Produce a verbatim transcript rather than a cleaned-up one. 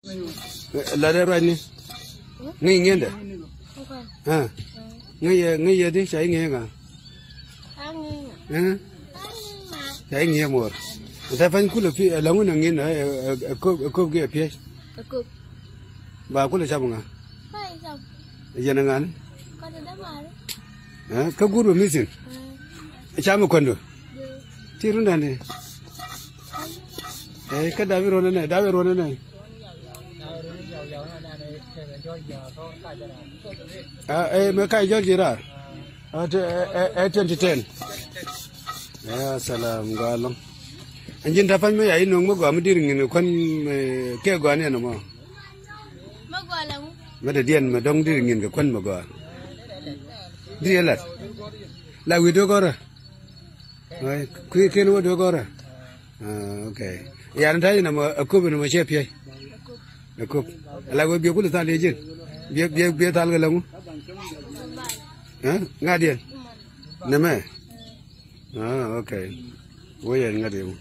Ɛ, lat ɛ ruacni. Ŋäc ŋi̱endɛ. Ɛ. Ŋäc yɛ, ŋäc yɛ di ca i̱ ŋi̱eec ŋa? Ɛ? Ca i̱ ŋi̱eec muɔɔr. Ɛ tɛ pa̱ny kulɛ pi, ɛ, laŋun ɛ ŋi̱n, ɛ, ɛ, ɛ, kop, ɛ, kop gi ɛ piɛc. Ba kulɛ cap ŋa? Yɛn ɛ ŋa̱ni? Ɛ, kä guur bɛ mithin. Ɛ, ca mi kuändo. Ti rundani. Ɛ, kä dabi ruɔ̱n ɛnɛ, dabi ruɔ̱n ɛnɛ. Ɛ, ɛ, mɛ kac jɔl ji̱ raar. Ɛ, twenty ten. Ɛ, salam gɔaa ɛlɔ̱ŋ. Ɛn ji̱n ta̱pa̱ny mɛ ya i̱ no̱o̱ŋ mɛ gɔaa mi di̱r ŋi̱n kɛ kuän, ɛ, kɛ gɔaa ni ɛn ɛmɔ. Mɛ dee diɛn mɛ dɔ̱ŋ di̱r ŋi̱n kɛ kuän mɛ gɔaa. Di̱r yɛ lat. La wi̱i̱ do̱k ɔrä. Kui̱ ken wä duek ɣɔrä. Ah, okay. Yan ta̱yɛ nɔmɔ a kop nɔmɔ cɛ piɛc. A kop. Ala wee biɛ kul thal yɛ ji̱n. Biɛ, biɛ, biɛ thal kɛ läŋu. Ŋa̱diɛn. Nɛmɛ. Ah, okay. Wee yɛn ŋa̱diɛn.